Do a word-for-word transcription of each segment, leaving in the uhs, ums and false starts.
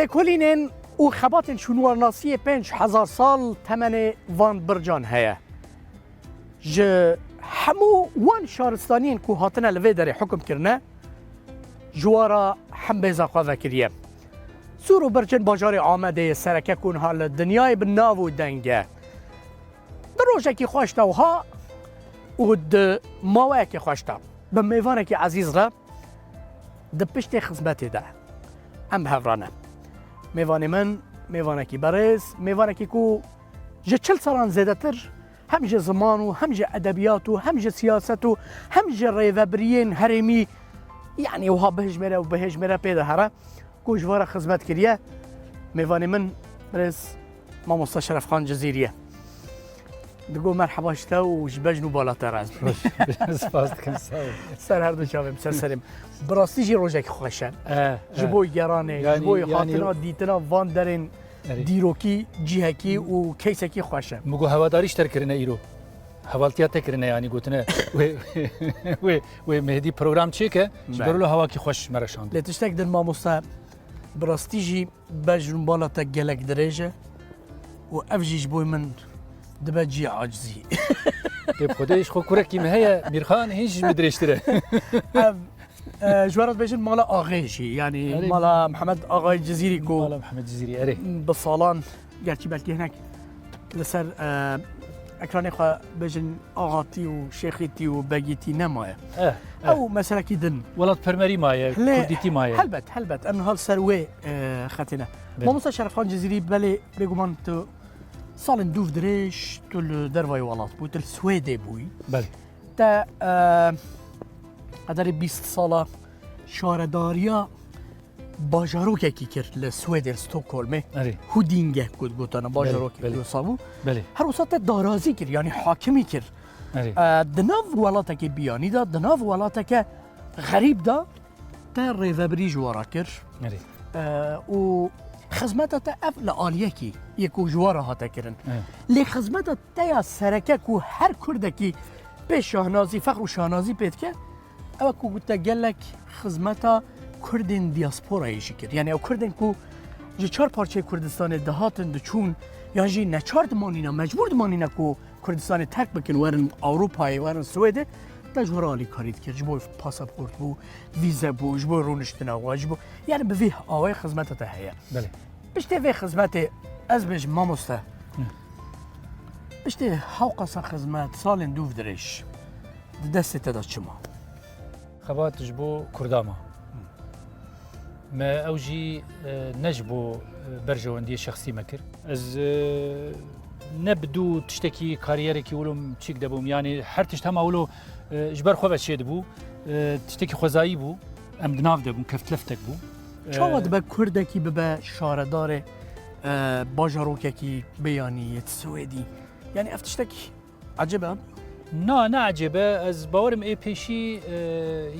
Lêkolînên û xebatên şûnwarnasiyê pênc hezar sal temenê van bircan heye. Ji hemû wan şaristaniyên ku hatine li vê derê hukum kirine, ji wa re hembêza xwe vekiriye. Sûr û birçên bajarê Amedê yê sereke ku niha li dinyayê bi nav û deng e. Di rojekî xweş de wiha û di maweyekî xweş de bi mêvanekî ezîz re di piştê xizmetê de em bi hev re ne. Mêvanê min, mêvanekî berêz, mêvanekî ku ji çil salan zêdetir hem ji ziman û hem ji edebiyat û hem ji siyaset û hem ji rêvebiriyên herêmî, yanî wiha bihejmêre û bihejmêre pê de here ku ji we re xizmet kiriye. Mêvanê min birêz mamoste Şerefxan Cizîrî ye. Digo merheba ji te û ji bejn û bala te re. Spas dikim, sağ ol. Ser her du çavê min, ser serê min. Bi rastî jî rojekî xweş e. Eh, Ji eh. bo geranê, ji Yanî, bo yanî hatina dîtina van derên Erê. dîrokî, cihekî û keysekî xweş e. Min got hewadarî ji te kirine îro. Hevaltiya te kirine, yanî gotine wê, wê, wê Mehdî program çêke, ji Be. ber wilo hewakî xweş me re şand. Lê tiştek din mamoste, bi rastî jî bejn û bala te gelek dirêj e û ev jî ji bo min dibe cihê acizî. Tê bi Xwedê ji xwe kurekî min heye, Mîrxan, hîn ji min dirêjtir e. Ev, e, ji we re dibêjin mala Axê jî, yanî Erê. mala Mihemed Axayê Cizîrî ku Mala Mihemed Cizîrî, erê. bi salan, gerçî belkî hinek li ser, e, ekranê xwe bêjin axatî û şêxîtî û begîtî nemaye. Eh, eh. Ew meselekî din. Welatperwerî maye, Lê kurdîtî maye. Helbet, helbet. Em niha li ser wê, e, xetê ne. Belê. Mamoste Şerefxan Cizîrî, belê bêguman tu salên dûv dirêj, tu li dervayê welat bû, tu li Swêdê bûyî. Belê. Te, e, qederê bîst sala şaredariya bajarokekî kir li Swêdê, li Stockholmê. Erê. Huddinge ku digotana Belê, bajarokekî belê. wisa bû. Belê. Her wisa te darazî kir, yanî hakimî kir. Erê. E, di nav welatekê biyanî de, di nav welateke xerîb de te rêvebirî ji we re kir. Erê. E, û xizmeta te ev li aliyekî yê ku ji we re hate kirin. Erê. Lê xizmeta te ya sereke ku her kurdekî pê şahnazî, fexr û şahnazî pê dike, ew e ku te gelek xizmeta Kurdên diasporayê jî kir. Yanî ew Kurdên ku ji çar parçeyê Kurdistanê dihatin, diçûn, yan jî neçar dimanîne, mecbûr dimanîne ku Kurdistanê terk bikin, werin Ewropayê, werin Swêdê, te ji we re alîkarî dikir. Ji bo pasaport bû, vîze bû, ji bo rûniştina we, ji bo, yanî bi vî awayî xizmeta te heye. Belê. Piştê vê xizmetê, ez bêjim mamoste, Hı. piştê hewqasa xizmet, salên dûv dirêj, di destê te de çi ma? Xebat ji bo Kurda ma. Me ew jî, e, ne ji bo, e, berjewendiyê şexsî me kir. Ez, e, ne bi dû tiştekî karîyerekî wilo çîk de bûm. Yanî her tişt hema wilo, e, ji ber xwe ve çê dibû. E, tiştekî xwezayî bû. Em di nav de bûn, keftleftek bû. Çawa E, dibe kurdekî bibe şaredarê, e, bajarokekî biyanî yê Swêdî? Yanî ev tiştekî Ecêb e? Na, ne ecêb e. Ez bawerim ê pêşî, e,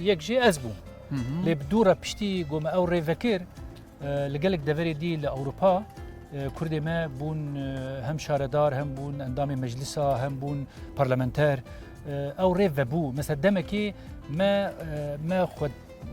yek jê ez bûm. Hı hı. Lê bi dû re piştî ku me ew rê vekir, e, li gelek deverê dî li Ewropa, e, Kurdê me bûn, e, hem şaredar, hem bûn endamê meclisa, hem bûn parlamenter. E, ew rê vebû. Mesela demekê me, e, me xwe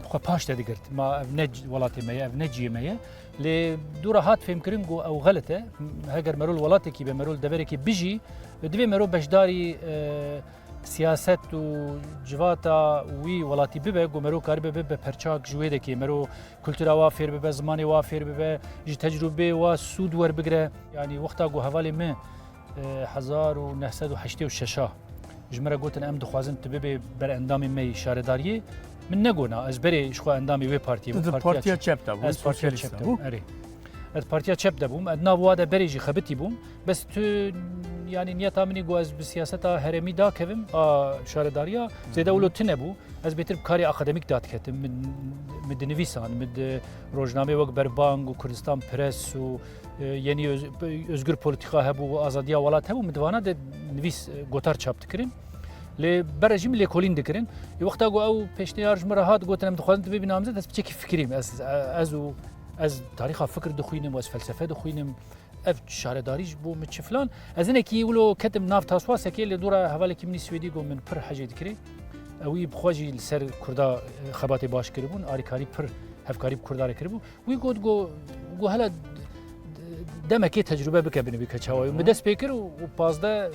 xwe paş de digirt. Ma ev ne c-, welatê me ye, ev ne cihê me ye. Lê dû re hat fêmkirin ku ew xelet e. Heger merû li welatekî be, merû li deverekî bijî, divê merû beşdarî, e, siyaset û civata wî welatî bibe, ku merû karibe bibe perçak ji wê dekê. Merû kultura wa fêr bibe, zimanê wa fêr bibe, ji tecrûbê wa sûd werbigire. Yanî wexta ku hevalê min e, hezar û neh sed û heştê û şeş a ji min re gotin, em dixwazin tu bibê berendamê me yî şaredariyê. Min negona, ez berê ji xwe endamê wê partiyê bûm. Tu di Partiya partiya Çep. çep de bû, Ez partiya Sosyalîst çep de de bûm, bû. erê. Ez partiya çep de bûm, ez nav wa de berê jî xebitî bûm. Bes tu, yanî niyeta min î ku ez bi siyaseta herêmî dakevim, a şaredariya, zêde wilo tune bû. Ez bêtir bi karê akademîk dadiketim. Min, min dinivîsan, min di rojnameyê wek Berbang û Kurdistan Press û, e, Yenî Öz-, Özgür Politika hebû û Azadiya Welat hebû, min di vana de nivîs, e, gotar çap dikirin. Lê bere jî min lêkolîn dikirin. Ê wexta ku ew pêşniyar ji min re hat, gotin, em dixwazin tu bibî namzet, ez piçekî fikirîm. Ez, ez û ez tarîxa fikir dixwînim û ez felsefe dixwînim. Ev şaredarî ji bo min çi filan. Ez hinekî wilo ketim nav taswasekê, lê dora hevalekî min î Swêdî got min pir hecê dikirê. Ewî bi xwe jî li ser Kurda, e, xebatê baş kiribûn, alîkarî pir, hevkarî bi Kurda re kiribû. Wî got, got, Got, hele d-, d-, demekê tecrûbe bike binivî ke çawa ye. Min dest pê kir û, û pazdeh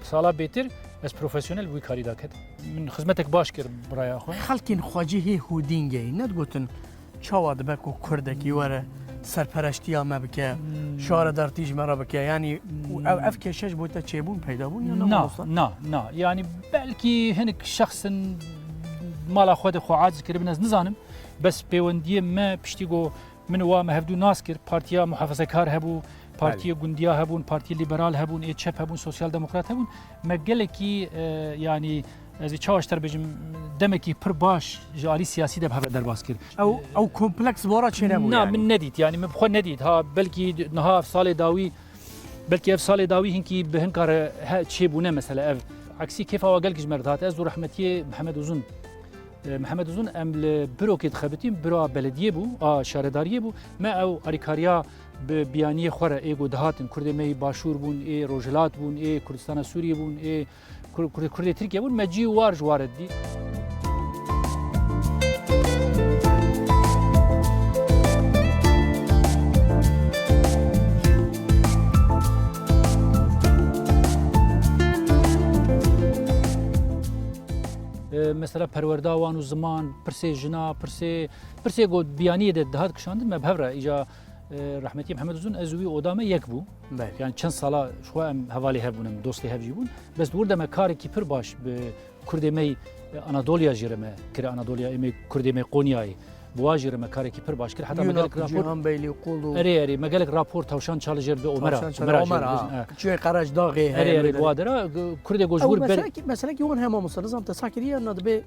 sala bêtir ez profesyonel wî karî da ket. Min xizmetek baş kir biraya xwe. Xelkên xwecihî hûdîngeyî nedigotin, çawa dibe ku kurdekî were serpereştiya me bike, şaredartî ji me re bike? Yanî û ev, ev kêşe ji bo te çêbûn, peyda bûn ya ne, mamosta? Na, na. Yanî belkî hinek şexsin mala xwe de xwe aciz kiribin, ez nizanim. Bes pêwendiyê me piştî ku min û wa me hevdû nas kir, partiya muhafazekar hebû, partiyê gundiya hebûn, partiyê lîberal hebûn, ê çep hebûn, sosyal demokrat hebûn. Me gelekî, e, yanî ez ê çawa ji te re bêjim, demekî pir baş ji alî siyasî de bi hev re derbas kir. Ew, ew kompleks wara çênebû. Na, yanî min nedît, yanî min bi xwe nedît. Ha, belkî niha ev salê dawî, belkî ev salê dawî hinkî bi hinka re he çêbûne mesele ev. Eksî kêfa wa gelek ji me re dihat. Ez û rehmetiyê Mihemed Uzun, e, Mihemed Uzun em li birokê dixebitîn, bira belediyê bû, a şaredariyê bû. Me ew alîkariya bi biyaniyê xwe re ê ku dihatin, Kurdê me yê Başûr bûn, ê Rojhilat bûn, ê Kurdistana Sûriyê bûn, ê Kur-, Kur-, Kurdê Tirkiye bûn, me cî û war ji wa re didî. E, mesela perwerda wan û ziman, pirsê jina, pirsê, pirsê ku biyaniyê de dihat kişandin, me bi hev re îca, e, rehmetî Mihemed Uzun, ez û wî oda me yek bû. Belê. Yani çend sala ji xwe em hevalê hev bûn, em dostê hev jî bûn. Bes di wir de me karekî pir baş bi Kurdê me yê, e, Anadoliya jî re me kir, Anadoliya ê me, Kurdê me Qonyayê. Bi wa jî re me karekî pir baş kir. Heta me Yûna gelek ku rapor Cîhan Beylî Qul û Erê, erê, me gelek rapor Tewşan Çalijêr bi Omera, Tewşan Çalijêr, Omera jî Omera. Dibêjin, e. Çiyê Qereçdaxê Erê, heye erê, wê li wa derê. Dera, g-, Kurdê ku ji Ew wir ber- meselekî, meselekî wan hema Musa, nizam te sah kiriye, na dibê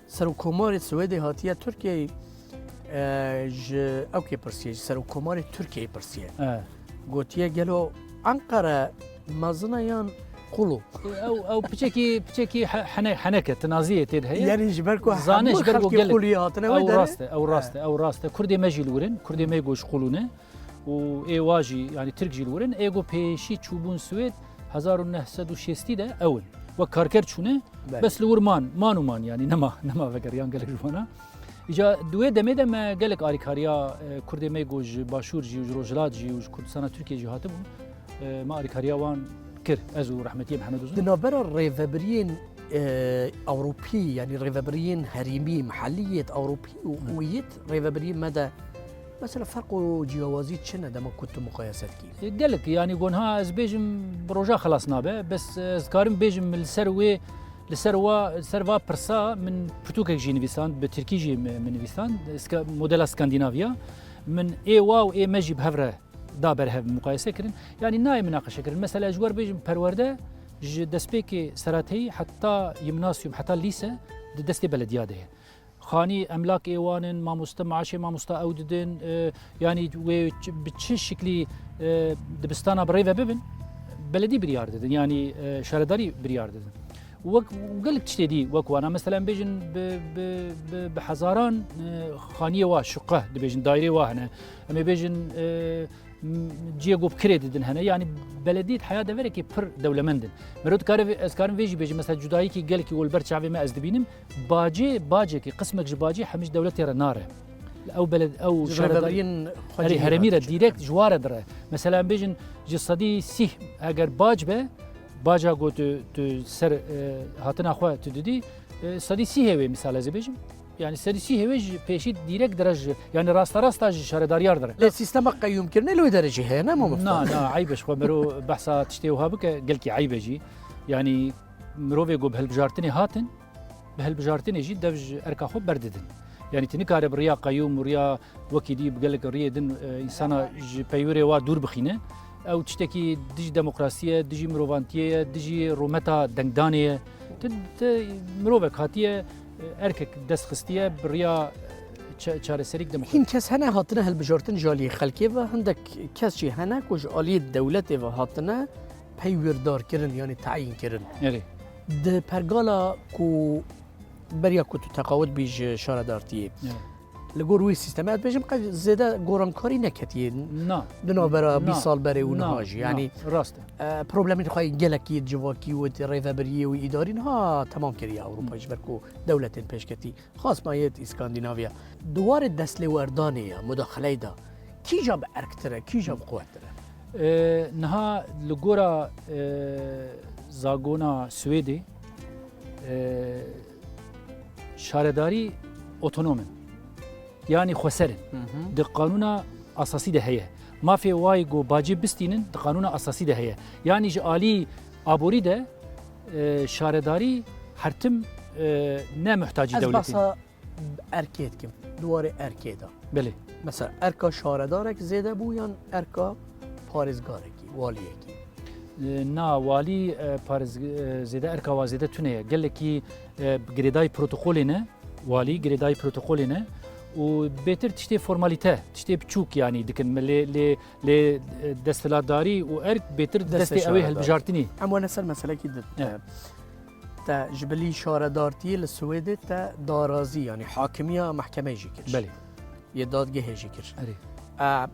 serokkomarê Swêdê hatiye Tirkiyeyê, e, ji ew kê pirsiye, ji serokkomarê Tirkiyeyê pirsiye. E. Gotiye, gelo Ankara mezin e yan qul o? Ew, ew piçekî, piçekî he-, hene-, heneke, tinaziyê tê de heye. Yanî ji ber ku Zane hemû ji ber ku xelkê gelek qulî hatine wê Ew derê. Rast e, ew rast e, ew rast e. Kurdê me jî li wir in, Kurdê me ku ji qulû ne. Û ê wa jî, yanî Tirk jî li wir in. Ê ku pêşî çûbûn Swêd, hezar û neh sed û şêstî de ew in. Wek karker çûne, Belê. Bes li wir man, man û man, yanî nema, nema vegeriyan gelek ji wana. Îca di wê demê de me gelek alîkariya, e, Kurdê me ku ji Başûr jî û ji Rojhilat jî û ji Kurdistana Tirkiyê jî hatibûn, e, me alîkariya wan kir, ez û rehmetiyê Mihemed Uzun. Di navbera rêvebiriyên, e, Ewropî, yanî rêvebiriyên herêmî, mihellî yêt Ewropî û, Hı. û yêt rêvebiriyên me de, mesela, ferq û ciyawazî çi ne dema ku tu muqayese dikî? E, gelek, yanî gonha ez bêjim bi roja xelas nabe, bes, e, ez dikarim bêjim li ser wê, li ser wa, li ser va pirsa min pirtûkek jî nivîsand, bi tirkî jî min, min nivîsand, Ska-, modela Skandinavya. Min ê wa û ê me jî bi hev re da berhev muqayese kirin. Yanî nayê minaqeşe kirin. Mesela ji wer bêjim perwerde ji destpêkê serateyî heta yimnasyum, heta lîse di destê belediya de ye. Xanî emlak ê wan in, mamoste, maaşê mamosta ew didin, e, yanî wê ç-, bi çi şiklî, e, dibistana bi rê ve bibin, beledî biryar didin, yanî, e, şaredarî biryar didin. Wek, gelek tiştê dî wek wana, mesela em bêjin bi, bi, bi, bi hezaran, e, xaniyê wa, şuqe dibêjin, daîrê wa hene. Em ê bêjin, e, m-, ciyê ku bi kirê didin hene. Yanî beledî di heya deverekê pir dewlemend in. Mero dikare vê, ez karim vê jî bêjim, mesela cudayîkî gelekî ku li ber çavê me ez dibînim, bacê, bacekê, qismek ji bacê hemî ji dewletê re nare. Ew beled-, ew Ji şaredarî rêvebiriyên xwecihî herî herêmî re hatice. Direkt ji wa re dire. Mesela em bêjin ji sedî sîh eger bac be, baca ku tu, tu ser, e, hatina xwe tu didî, e, sedî sîhê wê misal ez ê bêjim. Yani sedî sîhê wê ji pêşî direkt dire ji, yani rasta rasta ji şaredariyar dire. Lê sîstema qeyûmkirinê li wê derê jî heye, ne mamosta? Na, na, eyb e ji xwe mero behsa tiştê wiha bike, gelkî eyb e jî. Yani mirovê ku bi hilbijartinê hatin, bi hilbijartinê jî dev ji erka xwe berdidin. Yani tu nikare bi riya qeyûm û riya wekî dî bi gelek riyê din, e, însana ji peywirê wa dûr bixîne. Ew tiştekî dijî demokrasiyê ye, dijî mirovantiyê ye, dijî rûmeta dengdanê ye. Tu, tu mirovek hatiye, e, erkek dest xistiye bi riya, e, ça-, çareserîk demokrasî. Hin kes hene hatine hilbijartin ji aliyê xelkê ve, hindek kes jî hene ku ji aliyê dewletê ve hatine peywirdarkirin, yanî tayînkirin. Erê. Di pergala ku beriya ku tu teqawit bî ji şaredartiyê, Erê. Li gor wî sîstemê, ez dibêjim, qey zêde gorankarî neketiye Na. di navbera Na. bîst sal berê û Na. niha jî. Na. Yanî, Rast e. e, problemên xwe yên gelekî civakî û rêvebiriyê û îdarî niha temam kiriye Ewropa, ji ber ku dewletên pêşketî, xas mayêt Îskandinavya. Di warê destlêwerdanê ya, mudaxileyê de, Kîja bi erktir e, kîja bi quwettir e? E, niha li gora e, zagona Swêdê e, şaredarî otonom in. Yanî xweser in. Di qanûna asasî de heye. Mafê wayî ku bacê bistînin di qanûna asasî de heye. Yanî ji alî aborî de e, şaredarî her tim e, ne muhtacî Ez dewletê. behsa erkê dikim. Di warê erkê de. Belê. Mesela erka şaredarek zêde bû yan erka parêzgarekî, waliyekî? E, Na, walî e, parêz, e, zêde erka wa zêde tune ye. Gelekî e, girêdayî protokolê ne, walî girêdayî protokolê ne û bêtir tiştê formalîte, tiştê biçûk yanî dikin. Lê, lê, lê e, desthilatdarî û erk bêtir destê Destê ew ê şaredarî. Hilbijartinî. Em wene ser meselekî din. Evet. Te ji bilî şaredartiyê li Swêdê te darazî, yanî hakimiya mehkemeyê jî kir. Belê. Yê dadgehê jî kir. Erê. E,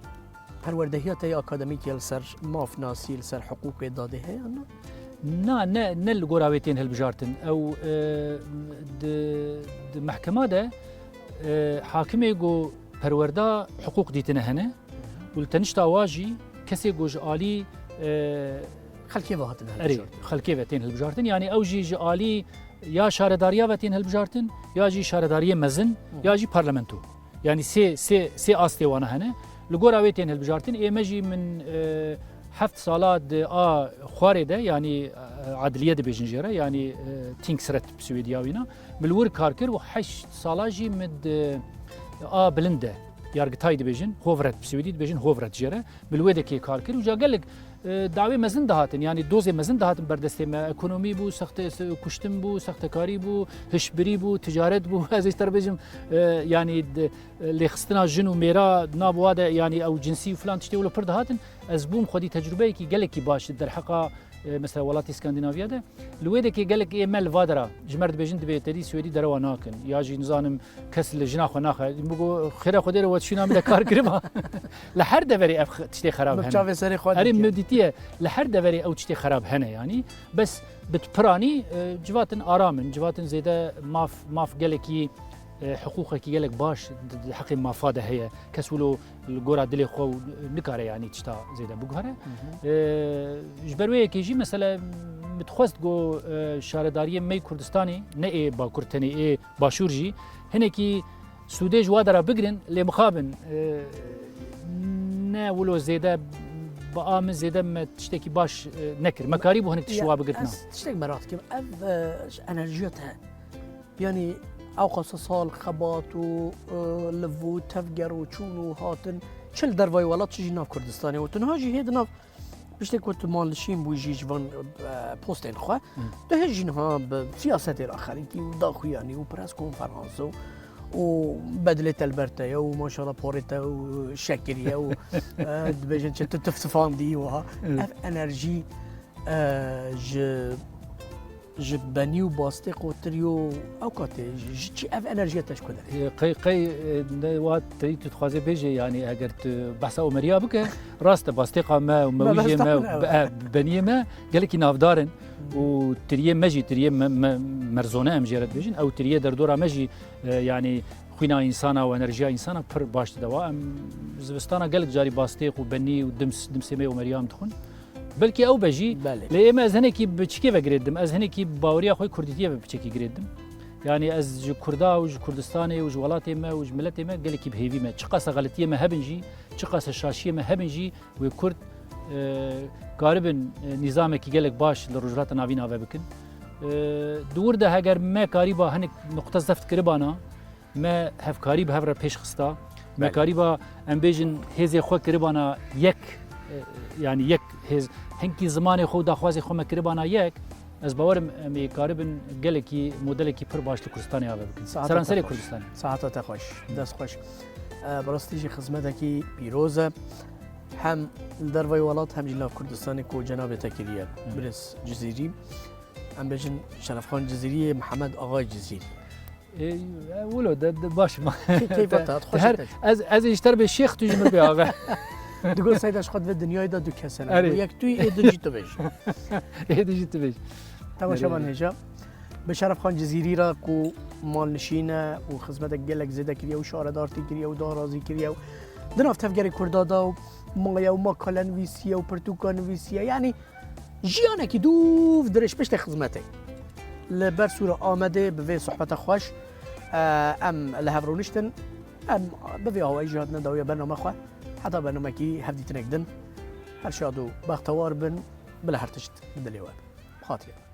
perwerdehiya te ya akademîk ya li ser mafnasî, li ser hiqûqê dadê heye yan na? Na, ne, ne li gora wê tên hilbijartin. Ew e, di, di mehkema de e, hakimê ku perwerda hiqûq dîtine hene û li tenişta wa jî kesê ku ji alî e, Xelkê ve hatine Erê, xelkê ve tên hilbijartin. Yanî ew jî ji alî ya şaredariya ve tên hilbijartin, ya jî şaredariyê mezin, ya jî parlamento. Yanî sê, sê, sê astê wana hene. Li gora wê tên hilbijartin. Ê me jî min e, heft sala di a xwarê de, yanî e, adliye dibêjin jê re, yanî e, tingsrett bi Swêdiya wîna, min li wir kar kir û heşt sala jî min di a bilind de, yargıtay dibêjin, hovret bi Swêdî dibêjin, hovret jê re. Min li wê dekê kar kir û ca gelek e, dawê mezin dihatin, yanî dozê mezin dihatin ber destê me. Ekonomî bû, sexte, se-, kuştin bû, sextekarî bû, hişbirî bû, ticaret bû. Ez ê ji te re bêjim, e, yanî di, e, lêxistina jin û mêra nav wa de, yanî ew cinsî û filan tiştê wilo pir dihatin. Ez bûm xwedî tecrubeyekî gelekî baş di derheqa e, mesela welatê Skandinaviya de. Li wê dekê gelek ê me li va dera, ji me re dibêjin dibê te dî Swêdî derewa nakin. Ya jî nizanim kes li jina xwe naxe. Min got, xêra Xwedê re we şûna min de kar kiriba. Li her deverê ev x-, tiştê xerab Min hene. çavê serê xwe Erê dike. min dîtiye, li her deverê ew tiştê xerab hene yanî. Bes bi piranî e, civatin aram in, civatin zêde maf, maf gelekî e, hiqûqekî gelek baş di, di heqê mafa de heye. Kes wilo li gora dilê xwe û nikare yanî tişta zêde biguhere. E, ji ber wê yekê jî mesele min dixwest ku e, şaredariyê me yê Kurdistanê, ne ê Bakur tenê, ê Başûr jî hinekî sûdê ji wa dera bigirin, lê mixabin e, ne wilo zêde bi a min zêde me tiştekî baş e, nekir. Me karîbû hinek tişt ji wa bigirtina. Ez tiştek merak dikim. Ev e, ji enerjiya te Yanî ewqasa sal xebat û e, liv û tevger û çûn û hatin çi li dervayî welat çi jî nav Kurdistanê û tu niha jî hê di nav piştê ku tu malnişîn bû jî ji van e, postên xwe tu hê jî niha bi siyasetê re xelkî û daxuyanî û pres konferans û û bedilê te li ber te ye û maşallah porê te û şekiriye û e, dibêjin çi tu tifsifandî wiha. Ev enerjî e, ji ji benî û bastê qotir yo ew katê ji çi ev enerjiya te ji ku derê? Qey qey ne wa teyî tu dixwazê bêjê, yanî eger tu behsa Omeriya bike, rast e, bastêqa me û mewîjê me û beniyê me gelekî navdar in û tiriyê me jî, tiriyê me, me, merzone em jê re dibêjin, ew tiriyê derdora me jî e, yanî xwîna însana û enerjiya însana pir baş dide wa. Em zivistana gelek carî bastêq û benî û dims, dimsê me yê Omeriya em dixwin. Belkî ew be jî, lê ê me ez hinekî bi çikê ve girê didim. Ez hinekî baweriya xwe kurdîtiyê ve piçekî girê didim. Yanî ez ji Kurda û ji Kurdistanê û ji welatê me û ji miletê me gelekî bi hêvî me. Çiqasa xeletiyê me hebin jî, çiqasa şaşiyê me hebin jî, wê Kurd e, karibin e, nîzamekî gelek baş li Rojhilata Navîn ave bikin. E, di wir de heger me karîba hinek nuqte zeft kiribana, me hevkarî bi hev re pêş xista, me karîba em bêjin hêzê xwe kiribana yek, e, yanî yek hêz, hinkî zimanê xwe û daxwazê xwe me kiribana yek, ez bawer im em ê karibin gelekî modelekî pir baş li Kurdistanê ave bikin. Seranserê Kurdistanê. Saeta te xweş, dest xweş. E, bi rastî jî xizmetekî pîroz e. Hem li dervayî welat hem jî nav Kurdistanê ku cenabê te kiriye. Birêz Cizîrî. Em bêjin Şerefxan Cizîriyê, Mihemed Axay Cizîrî. Ê, e, wilo de, de baş ma. Keyfa te hat, xweşî te. Ez, ez ê ji te re bê şêx, tu ji min bê ave. Digot Seyda ji xwe divê dinyayê de du kes hene. Erê. Yek tu yî, ê din jî tu bêj. Ê din jî tu bêj. Temaşevan hêja. Bi Şerefxan Cizîrî re ku malnişîn e û xizmetek gelek zêde kiriye û şaredartî kiriye û darazî kiriye û Di nav tevgerê Kurda de û maye û makale nivîsiye û pirtûka nivîsiye, yanî jiyanekî dûv dirêj piştê xizmetê. Li ber sûra Amedê bi vê sohbeta xweş, e, em li hev rûniştin. Em bi vê awayî jî hatine dawiya bername xwe. Heta bernamekî hevdîtinek din. Her şad û bextewar bin. Bila her tişt bi dilê we. Xatirê.